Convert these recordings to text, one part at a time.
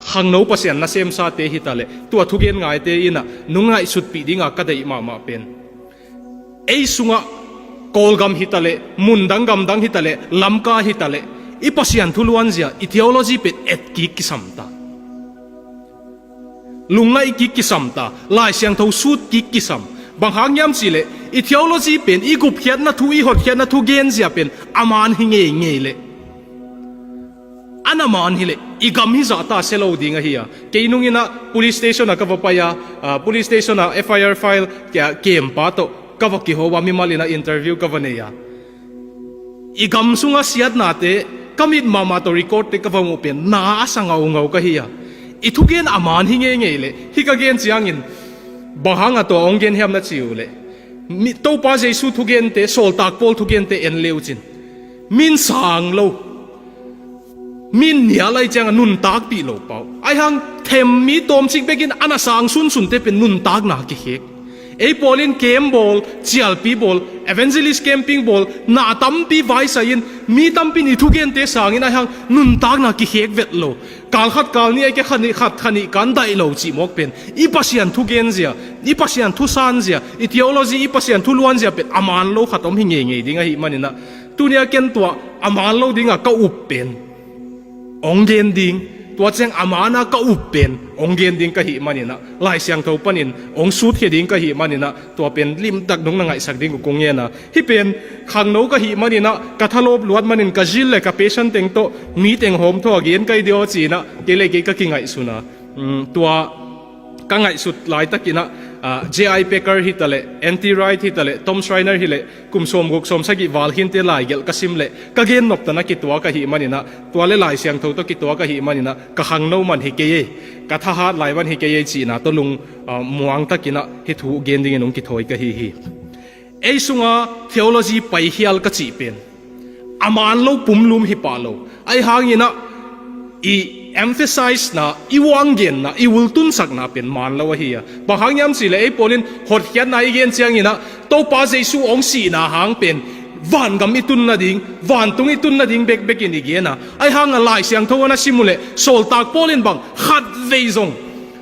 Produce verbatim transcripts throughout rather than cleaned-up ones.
Khangno Pasian nasemsate hi taleh, tua thugen ngaite in ah nong ngaihsutpih dinga ka deih mahmah pen, ei sungah Kawlgam hi taleh, mundang gamdang hi taleh, Lamka hi taleh, i Pasian thu luanzia, i theology pen etkik kisam ta. Lungngaih kik kisam ta, Lai Siangtho sut kik kisam. Bang hang hiam cihleh, i theology pen, i gupkhiatna thu, i hotkhiatna thu genzia pen a man hi ngeingei leh, a na man hileh, i gam hi zahta sia lo ding ahi a. Kei nung in ah police station ah ka va pai a, ah, police station ah F I R file kia kempa tawh ka va kiho a, mimal in ah interview ka va nei a. I gam sunga siatnate, ka mit mahmah tawh record te ka va muh pen, na a sa ngaungau ka hi a. I thugen a man hi ngeingei leh, hih ka gen ciangin, bang hanga tua hong gen hiam na ci uh leh, mi, Topa Jesu thugente, sawltak Paul thugente en le uh cin, min sang lo, min nial ahih cianga nuntakpih lo pau. Ahi hang, them mi tawmcik bekin a na sang sunsunte pen nuntakna kikhek. Ei pawl in camp bawl, cialpi bawl, evangelist camping bawl, na tampi vaisai in, mi tampi in i thugente sangin ahi hang nuntakna kikhek vet lo. Kal khat kal nih, ahi kei khat nih khat, khat nih kan daih lo cih mawk pen, i Pasian thugenzia, i Pasian thusanzia, i theology, i Pasian thu luanzia pen a man lo khat om hi ngeingei ding ahih manin ah, tuni a ken tua a man lo dinga ka up pen hong gen ding, tua ciang a man a ka up pen hong gen ding ka hih manin ah, Lai Siangtho panin hong sutkhia ding ka hih manin ah, tua pen limtak nong na ngaihsak ding uh kong ngen a. Hih pen khangno ka hih manin ah, ka thalawp luat manin ka zeal le ka passion teng tawh mi teng hawm thaw a gen kai ding aw ci-in ah, kei le kei ka kingaihsun a. Mm, tua ka ngaihsut laitakin ah, ah, J I Packer hi taleh, N T Wright hi taleh, Tom Schreiner hi leh, kum sawmguk sawmsagih val khinte laigelh ka sim leh, ka gen noptan a kituak ahih manin ah, tua le Lai Siangtho tawh kituak ahih manin ah, ka khangno man hi kei ei, ka thahat lai man hi kei ei cihna tawh lung, ah, muangtakin ah hih thu gen dingin hong kithawi ka hi hi. Ei sunga theology paikhial ka cih pen, a man lo pumlum hi pah lo. Ahi hangin ah, i emphasize na, i uanggenna, i ultunsakna pen man lo ahi a. Bang hang hiam cihleh ei pawl in hotkhiatna i gen ciangin ah, Topa Jesu hong sihna hang pen vangam i tun nading, vantung i tun nading bekbekin i gen a. Ahi hanga Lai Siangtho a na sim uh leh, sawltak Paul in bang khatvei zong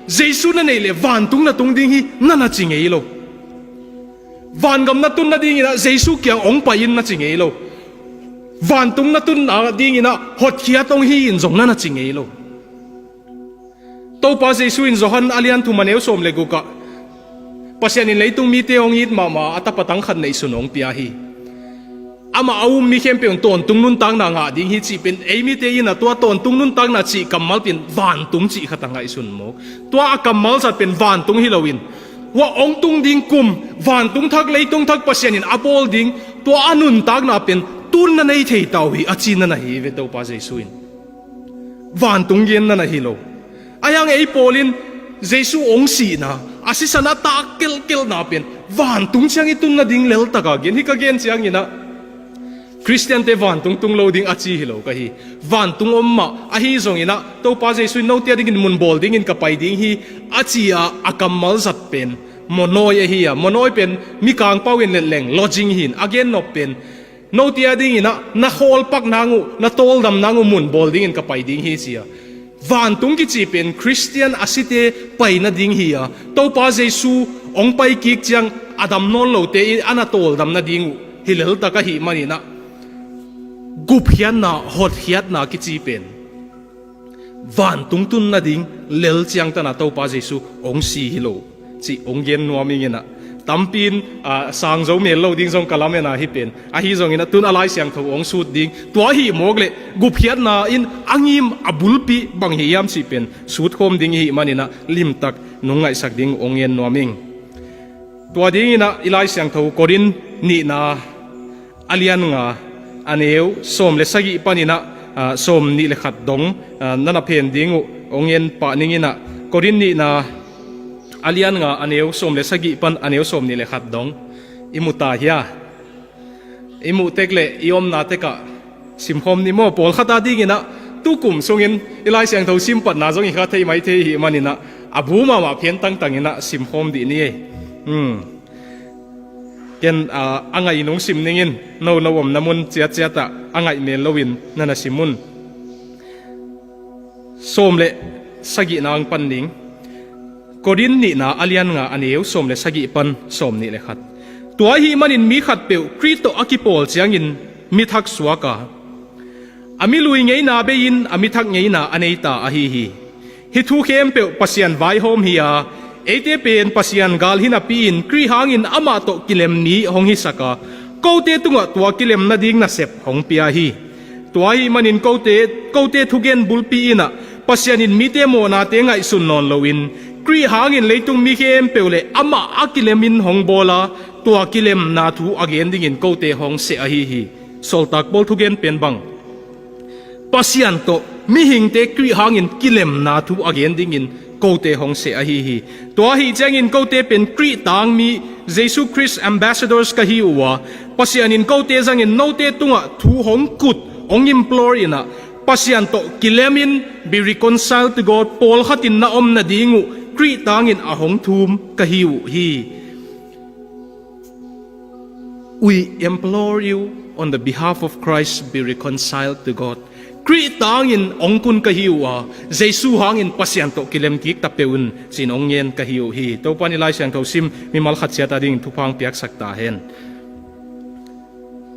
Jesu na neih leh vantung na tung ding hi, na na ci ngei lo. Vangam na tun nadingin ah Jesu kiang hong pai in na ci ngei lo. Vantung na tun nadingin ah hotkhiat hong hi in zong na na ci ngei lo. Topa Jesu in Johan a lian thum a neu sawm le guk ah, Pasian in leitung mite hong it mahmah a, a tapa tang khat neihsun hong pia hi. Amah a um mi khempeuh in tawntung nuntakna ngah ding hi cih pen, ei mite in ah tua tawntung nuntakna cih kammal pen vantung cih khat a ngaihsun mawk. Tua a kammal zat pen vantung hi loin, hua hong tung ding kum, vantung thak leitung thak Pasian in a bawl ding, tua a nuntakna pen tun na nei thei ta uh hi, a ci na na hi ve Topa Jesu in. Vantung gen na na hi lo. Ahi hang ei pawl in Jesu hong sihna, a sisan a tak kelhkelhna pen vantung ciang i tun nading leltaka gen hi. Ka gen ciangin ah, Khristiante vantung tung lo ding a ci hi lo ka hi. Vantung om mah ahi zongin ah, Topa Jesu in note a dingin mun bawl dingin ka pai ding hi, a ci a, a kammal zat pen monawi ahi a. Monawi pen Mikang pau in letleng lodging hi in, a gennop pen note a dingin ah na khawlpak nang uh, na tawldam nang uh mun bawl dingin ka pai ding hi ci a. Vantung kici pen Khristian a site pai nading hi a, Topa Jesu hong pai kik ciang a dam nawn lote in a na tawldam nading uh hi leltak ahih manin ah, gupkhiatna, hotkhiatna kici pen vantung tun nading lel ciangtan a Topa Jesu hong si hi lo cih hong gen nuam ing in ah. Tampi in, ah, sang zo mel lo ding zong ka lamen a hih pen. Ahi zongin ah tun a Lai Siangtho hong sut ding, tua ahih mawk leh gupkhiatna in a ngim a bulpi bang hi hiam cih pen sutkhawm ding i hih manin ah limtak nong ngaihsak ding hong ngen nuam ing. Tua dingin ah i Lai Siangtho Korin nihna a lian nga a neu sawm le sagih panin ah, ah, sawm nih le khat dong, ah, na na phen ding uh hong ngen pah ning in ah. Korin nihna a lian nga a neu sawm le sagih pan a neu sawm nih le khat dong i mu ta hia? I muh tek leh i omna tekah simkhawm ni maw? Pawlkhat a dingin ah tukum sungin i Lai Siangtho simpatna zong i kha thei mai thei i hih manin ah, a bu mahmah phen tangtangin ah simkhawm dih ni ei. Hmm. Ken, ah, a ngaih nong sim ning in, no, no omna mun ciatciat ah a ngaih mel loin na na sim un. Sawm le sagihna ang pan ding. Korin nihna a lian nga a neu sawm le sagih pan sawm nih le khat. Tua ahih manin mi khatpeuh Khrih tawh a kipawl ciangin mi thak suak a, a mi lui ngeina bei-in a mi thak ngeina a nei ta ahi hi. Hih thu khempeuh Pasian vaihawm hi a, eite pen Pasian gal hi napi-in Khrih hangin amah tawh kilem mi hong hisak a, kote tungah tua kilem nading nasep hong pia hi. Tua ahih manin kote, kote thugen bulpi in ah Pasian in mite mawhnate ngaihsun nawn loin, Khrih hangin leitung mi khempeuh le amah a kilemin hong bawl a, tua kilemna thu a gen dingin kote hong seh ahi hi. Sawltak Paul thugen pen bang, Pasian tawh mihingte Khrih hangin kilemna thu a gen dingin kote hong seh ahi hi. Tua ahih ciangin kote pen Khrih tangmi, Jesu Khrist ambassadors ka hi uh a, Pasian in kote zangin note tungah thu hong kut, hong implore in ah, Pasian tawh kilemin, be reconciled to God, pawlkhatin na om nading uh Khrih tangin a hong thum ka hi uh hi. We implore you on the behalf of Christ, be reconciled to God. Khrih tangin hong kun ka hi uh a, Jesu hangin Pasian tawh kilem kik ta peuh un, ci-in hong ngen ka hi uh hi. Topa in i Lai Siangtho sim mimal khat ciat adingin thupha hong piaksak ta hen.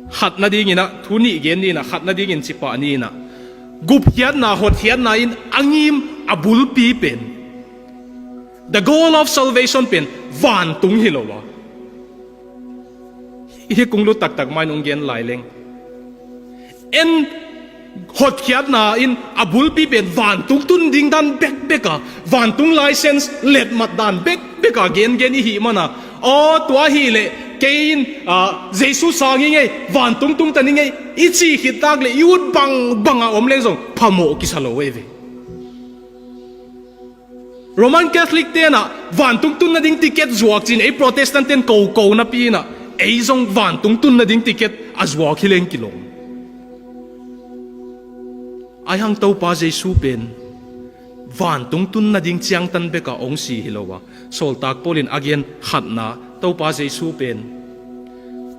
Khat nadingin ah, thu nih gen ni in ah, khat nadingin ci pah ni in ah, gupkhiatna, hotkhiatna in a ngim a bulpi pen, the goal of salvation pen vantung hi lo a. Hih kong lut taktak ma-in hong gen lai leng. En, hotkhiatna in a bulpi pen vantung tun ding dan bekbek a, vantung license letmat dan bekbek a gengen i hih man a, aw, tua ahih leh kei in, ah, Jesu sang ing ei, vantung tung ta ning ei, i cih khit tak leh i ut bangbang a om leng zong phamawh kisa lo ei ve. Roman Catholic ten ah vantung tun nading ticket zuak ci-in ei Protestant ten koko napi in ah, ei zong vantung tun nading ticket a zuak hi leng kilawm. Ahi hang Topa Jesu pen vantung tun nading ciangtan bek a hong si hi lo a, Sawltak Paul in a gen khatna, Topa Jesu pen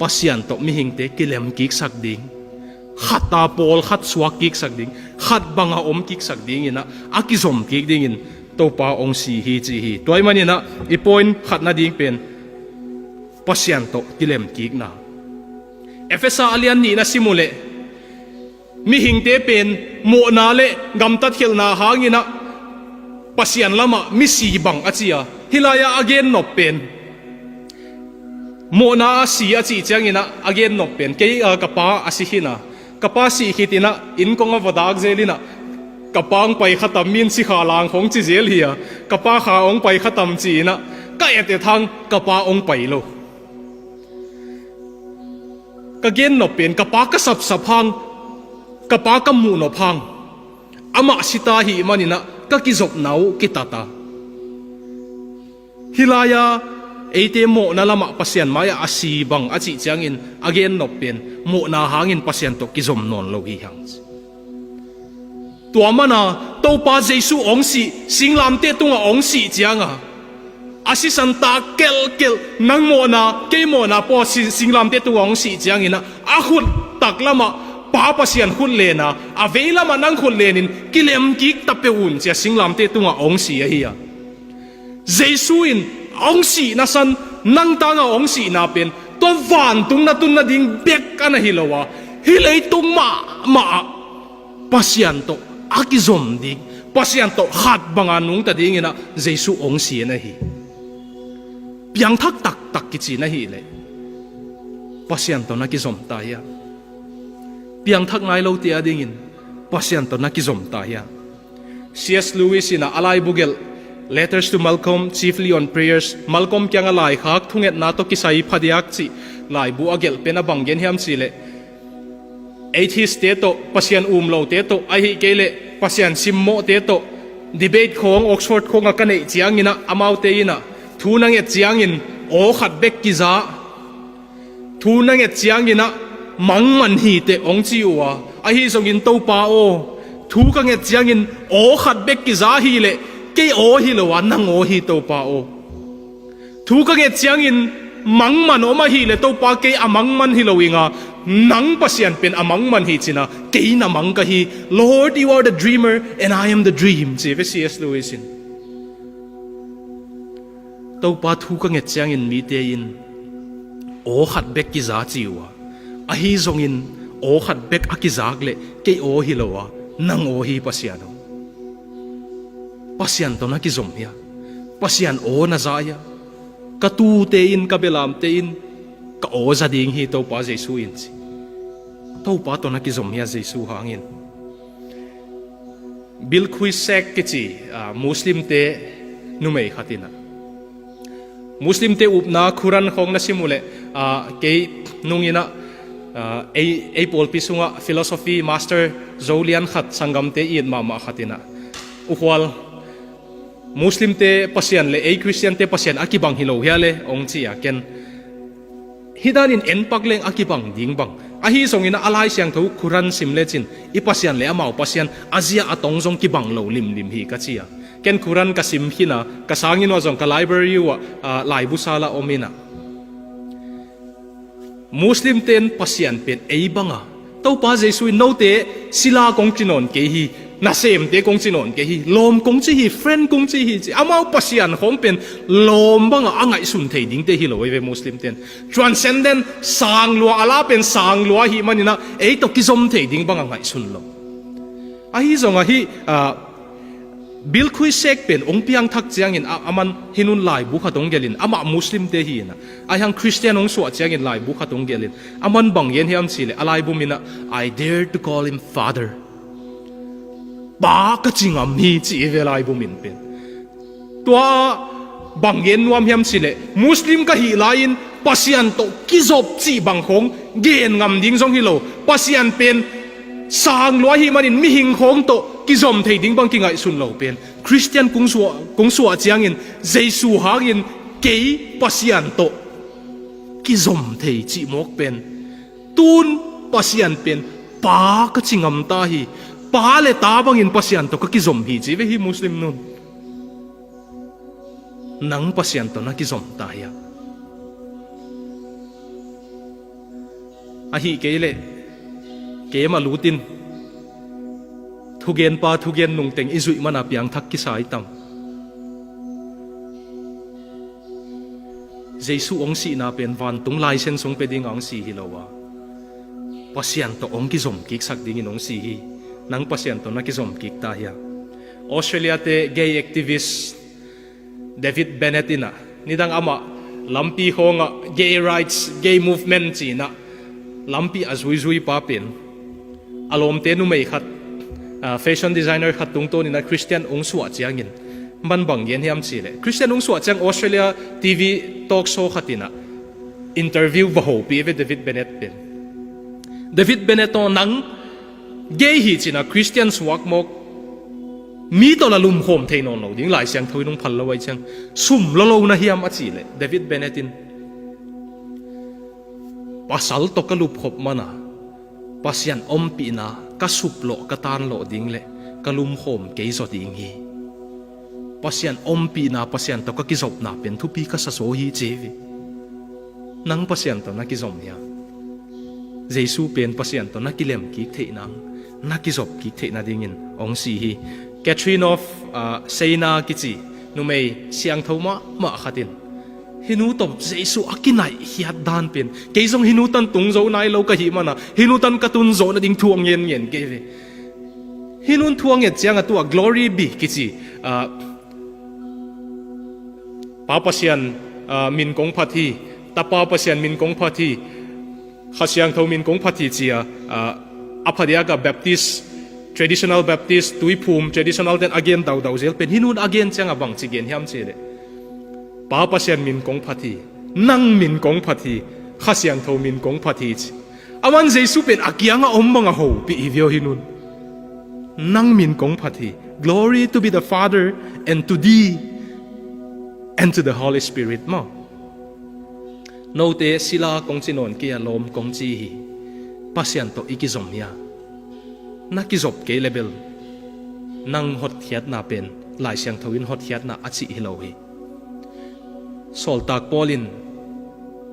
Pasian tawh mihingte kilem kiksak ding, khat a pawlkhat suak kiksak ding, khat bang a om kiksak ding in ah, a kizom kik dingin Topa hong si hi ci hi. Tua ahih manin ah i point khat nading pen Pasian tawh kilem kikna. Efesa a lian nihna sim uh leh, mihingte pen mawhna le gamtat khelhna hangin ah Pasian lamah misi bang a ci a, hih lai-ah a gennop pen mawhna a si a cih ciangin ah a gennop pen, kei, ah, ka pa a si khin a, ka pa sih khit in ah inn kong a va dak zel in ah, ka pa hong pai kha tam, mi in sikha lang khong ci zel hi a, ka pa kha hong pai kha tam ci in ah ka et et hang ka pa hong pai lo. Ka gennop pen ka pa ka sapsap hang, ka pa ka muhnop hang, amah si ta ahih manin ah ka kizopna uh kitat a. Hih lai-ah eite mawhna lamah Pasian mai-ah a si bang a cih ciangin a gennop pen mawhna hangin Pasian tawh kizom nawn lo hi hang. Tua mana Topa Jesu hong sih, singlamteh tungah hong sih cianga, a sisan tak kelhkelh, nang mawhna, kei mawhna pawl si-, singlamteh tungah hong sih ciangin ah, a khut taklamah Pa Pasian khut len a, a veilamah nang khut lenin kilem kik ta peuh un ci-a singlamteh tungah hong si ahi a. Jesu in hong sihna san, nang tangah hong sihna pen tua vantung na tun nading bek a na hi lo a, hih leitung mahmah ah Pasian tawh a kizom ding, Pasian tawh khat banga nungta dingin ah Jesu hong si na hi. Piangthak taktak kici na hih leh Pasian tawh na kizom ta hiam? Piangthak nai lote adingin Pasian tawh na kizom ta hiam? C S Lewis in ah a laibu gelh, Letters to Malcolm, Chiefly on Prayers, Malcolm kiangah laikhak thungetna tawh kisai phadiak cih laibu a gelh pen a bang gen hiam cih leh, atheist-te tawh, Pasian um lote tawh, ahih kei leh Pasian simmawhte tawh debate khawng, Oxford khawngah ka neih ciangin ah, amaute in ah thu na nget ciangin aw khat bek kiza, thu na nget ciangin ah mangman hi teh hong ci uh a, ahi zongin Topa aw, thu ka nget ciangin aw khat bek kiza hi leh kei aw hi lo a, nang aw hi Topa aw. Thu ka nget ciangin mangman om ahih leh Topa kei a mangman hi lo ing a, Nang Pasian pen a mang man hi cina, kei na mang ka hi. Lord, you are the dreamer and I am the dream, ci ve C S Lewis in. Topa thu ka nget ciangin mite in aw khat bek kiza ci uh a, ahi zongin aw khat bek a kizak leh kei aw hi lo a, nang aw hi Pasian aw. Pasian tawh na kizom hia? Pasian aw na za hia? Ka tute in, ka belamte in ka aw za ding hi Topa Jesu in ci. Topa tawh na kizom hia Jesu hangin? Bilquis Sheikh kici, ah, Muslimte numei khat in ah, Muslimte upna Quran khawng na sim uh leh, ah, kei nung in ah, ah, ei, ei pawlpi sungah philosophy master zo lian khat, sanggamte it mahmah khat in ah, U Khual, Muslimte Pasian le ei Khristiante Pasian a kibang hi lo hia le, hong ci a, ken hih danin en pak leng a kibang ding bang. Ahi zongin a Lai Siangtho Quran sim lecin i Pasian le amau Pasian a zia a tong zong kibang lo limlim hi ka ci a. Ken Quran ka sim khin a, ka sanginn uah zong ka library uah, ah, laibu sal ah om in ah, Muslimte in Pasian pen ei bang a, Topa Jesu in note sila kong ci nawn kei hi, nasemte kong ci nawn kei hi, lawm kong ci hi, friend kong ci hi ci. Amau Pasian khawng pen lawm bang a a ngaihsun thei dingte hi lo ei ve Muslimte in. Transcendent, sang lua, a la pen sang lua ahih manin ah ei tawh kizom thei ding bang a ngaihsun lo. Ahi zong ahi, ah, Bilquis Sheikh pen hong piangthak ciangin a, aman hih nun laibu khat hong gelh in, amah Muslimte hi in ah, ahi hang Khristian hong suah ciangin laibu khat hong gelh in, aman bang gen hiam cih leh a laibu min ah, "I dare to call him father." Pa ka ci ngam hi ci ei ve laibu min pen. Tua bang gen nuam hiam cih leh Muslim ka hih lai-in Pasian tawh kizop cih bang khawng gen ngam ding zong hi lo. Pasian pen sang lua ahih manin mihing khawng tawh kizom thei ding bang kingaihsun lo pen. Khristian kong suah, kong suah ciangin Jesu hangin kei Pasian tawh kizom thei cih mawk pen. Tun Pasian pen Pa ka ci ngam ta hi. Pa le ta bangin Pasian tawh ka kizom hi ci ve hih Muslim nun. Nang Pasian tawh na kizom ta hia? Ahih kei leh keima lutin thugenpa thugen nungteng i zuih mana piangthak kisa i tam? Jesu hong sihna pen vantung laisen sung pia dinga hong si hi lo a, Pasian tawh hong kizom kiksak dingin hong si hi. Nang Pasian tawh na kizom kik ta hia? Australia-te gay activist David Bennett in ah, nidang amah lampi khawngah gay rights, gay movement ci-in ah lampi a zuizui pa pen, a lawmte numei khat, ah, fashion designer khat tungtawnin ah Khristian hong suah ciangin, man bang gen hiam cih leh, Khristian hong suah ciang Australia T V talk show khat in ah interview va hopih ve David Bennett pen. David Bennett aw, nang gay hi cin ah Khristian suak mawk, mi tawh la lumkhawm thei nawn lo ding, Lai Siangtho in hong phal lo ahih ciang, sum lolo na hiam a cih leh, David Bennett in, pasal tawh ka lupkhop mana Pasian ompihna ka suplawh, ka tanlawh ding leh ka lumkhawm kei zaw ding hi. Pasian ompihna, Pasian tawh ka kizopna pen thupi ka sa zaw hi ci hi. Nang Pasian tawh na kizom hia? Jesu pen Pasian tawh na kilem kik theih nang, na kizop kik theih nadingin hong si hi. Catherine of, ah, Siena kici numei siangtho mahmah khat in, hih nu tawh Jesu a kinaihkhiat dan pen, kei zong hih nu tan tung zo nai lo ka hih mana, hih nu tan ka tun zawh nading thu a ngenngen kei ve. Hih nun thu a nget ciang a tu-a Glory be kici, ah, Pa Pasian, ah, min kong phat hi, Tapa Pasian min kong phat hi, Kha Siangtho min kong phat hi ci-a, ah, a phadiak a Baptist, traditional Baptist, tuiphum traditional ten a gen daudau zel pen, hih nun a gen ciang a bangci gen hiam cih leh, Pa Pasian min kong phat hi, nang min kong phat hi, Kha Siangtho min kong phat hi ci. Aman Jesu pen a kiangah om bang a hopih hi viau hih nun. Nang min kong phat hi. Glory to be the Father and to Thee and to the Holy Spirit maw. Note sila kong ci nawn kei a, lawm kong ci hi. Pasian tawh i kizom hia? Na kizop kei leh bel nang hotkhiatna pen Lai Siangtho in hotkhiatna a cih hi lo hi. Sawltak Paul in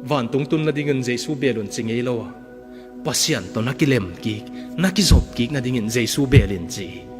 vantung tun nadingin Jesu bel un ci ngei lo a, Pasian tawh na kilem kik, na kizop kik nadingin Jesu beel in ci hi.